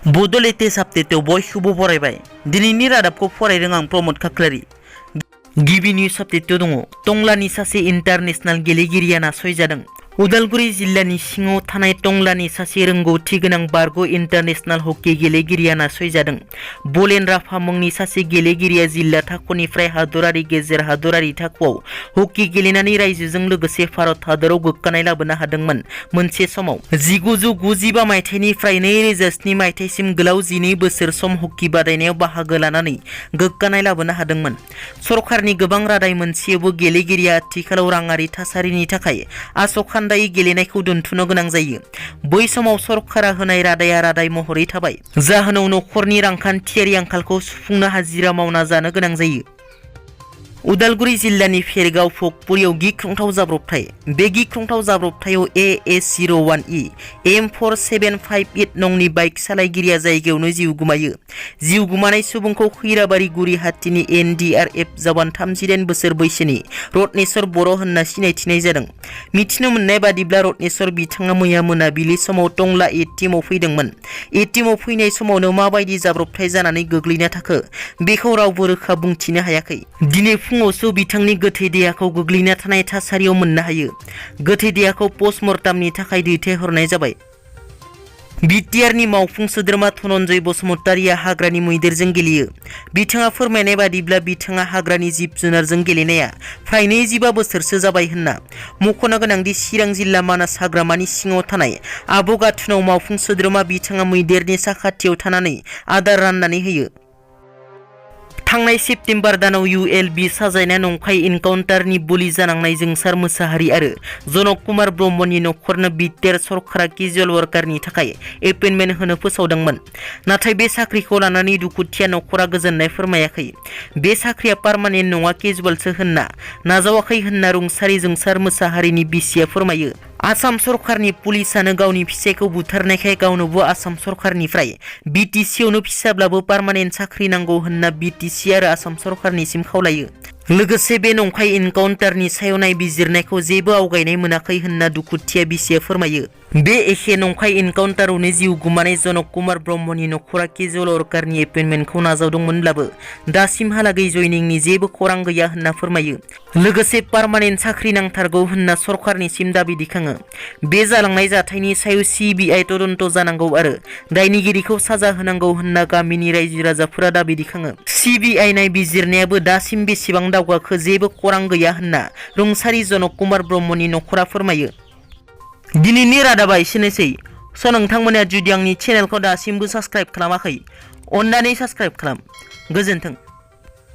बड' लेटेस्ट आपडेटआव बयखौबो बरायबाय। दिनैनि रादाबखौ फरायदों आं प्रमद खाख्लारि। गिबि निउज आपडेटआव दङ टंलानि सासे इन्टारनेशनेल गेलेगिरिया नासयजादों। उदालगुरि जिल्लानि सिङाव थानाय टंलानि सासे रोंगौथि गोनां बारग' इन्टारनेशनेल हकी गेलेगिरिया नासयजादों। बलेन राफा मुंनि सासे गेलेगिरिया जिल्ला थाखोनिफ्राय हादरारि गेजेर हादरारि थाखोआव हकी गेलेनानै रायजोजों लोगोसे भारत हादराव गोग्गानाय लाबोनो हादोंमोन। मोनसे समाव 1995 मायथाइनिफ्राय 2007 मायथाइसिम गोलाव 12 बोसोर सम हकी बादायनायाव बाहागो लानानै गोग्गानाय लाबोनो हादोंमोन। सरकारनि गोबां रादाय मोनसेयावबो गेलेगिरिया आथिखालाव राङारि थासारिनि थाखाय आस'खान्दायै गेलेनायखौ दोनथ'नो गोनां जायो। बै समाव सरकारा होनाय रादाया रादाय महरै थाबाय। जाहोनाव नखरनि रांखान्थियारि आंखालखौ सुफुंनो हाजिरा मावना जानो गोनां जायो। उदालगुरि जिल्लानि फेरगाव फकपुरियाव गिख्रंथाव जाब्रबथाय। बे गिख्रंथाव जाब्रबथायाव AS01E M4758 नंनि बाइक सालायगिरिया जायगायावनो जिउ गोमायो। जिउ गोमानाय सुबुंखौ खैराबारि गुरिहाटीनि NDRF जवान 39 बोसोर बैसोनि रत्नेश्वर बर' होनना सिनायथिनाय जादों। मिथिनो मोननाय बादिब्ला रत्नेश्वर बिथाङा मैया मोनाबिलि समाव टंला एटिएमआव फैदोंमोन। एटिएमआव फैनाय समावनो माबायदि जाब्रबथाय जानानै गोग्लैना थाखो बेखौ रावबो रोखा बुंथिनो हायाखै। दिनै फुङावसो बिथांनि गोथै देहाखौ गोग्लैना थानाय थासारियाव मोननो हायो। गोथै देहाखौ पस्टमर्टामनि थाखाय दैथायहरनाय जाबाय। बिटिआरनि मावफुं सोद्रोमा धनन्जय बसुमतारिया हाग्रानि मैदेरजों गेलेयो। बिथाङा फोरमायनाय बादिब्ला बिथाङा हाग्रानि जिब जुनारजों गेलेनाया फ्राय 25 बोसोरसो जाबाय होनना। मख'नो गोनांदि चिरां जिल्ला मानास हाग्रामानि सिङाव थानाय आबगाथुनाव मावफुं सोद्रोमा बिथाङा मैदेरनि साखाथियाव थानानै आदार राननानै होयो। थांनाय सेप्तेम्बर दानाव ULB साजायनाय नंखाय इनकाउन्टारनि बलि जानांनाय जोंसार मोसाहारि आरो जनक कुमार ब्रह्मनि नखरनो बिटिआर सरकारा केजुवेल वार्कारनि थाखाय एपइन्टमेन्ट होनो फोसावदोंमोन। नाथाय बे साख्रिखौ लानानै दुखुथिया नखरा गोजोननाय फोरमायाखै। बे साख्रिया पार्मानेन्ट नङा केजुवेलसो होनना नाजावाखै होनना रुंसारि जोंसार मोसाहारिनि बिसिया फोरमायो। आसाम सरकारनि पुलिसानो गावनि फिसायखौ बुथारनायखाय गावनोबो आसाम सरकारनिफ्राय BTC-आवनो फिसाब्लाबो पार्मानेन्ट साख्रि नांगौ होनना BTC आरो आसाम सरकारनिसिम खावलायो। लोगोसे बे नंखाय इनकाउन्टारनि सायाव नायबिजिरनायखौ जेबो आवगायनाय मोनाखै होनना दुखुथिया बिसिया फोरमायो। बे एखे नंखाय इनकाउन्टारावनो जिउ गोमानाय जनक कुमार ब्रह्मनि नखरा केजुवेल वार्कारनि एपइन्टमेन्टखौ नाजावदोंमोनब्लाबो दासिमहालागै जयनिंनि जेबो खौरां गैया होनना फोरमायो। लोगोसे पार्मानेन्ट साख्रि नांथारगौ होनना सरकारनिसिम दाबि दिखाङो। बे जालांनाय जाथायनि सायाव CBI तदन्त जानांगौ आरो दायनिगिरिखौ साजा होनांगौ होनना गामिनि रायजो राजाफोरा दाबि दिखाङो। CBI नायबिजिरनायाबो दासिम बेसेबां दावगाखो जेबो खौरां गैया होनना रुंसारि जनक कुमार ब्रह्मनि नखरा फोरमायो। दिनैनि रादाबा एसेनोसै। नोंथांमोना जुदि आंनि चेनेलखौ दासिमबो साबस्क्राइब खालामाखै अन्नानै साबस्क्राइब खालाम। गोजोन्थों।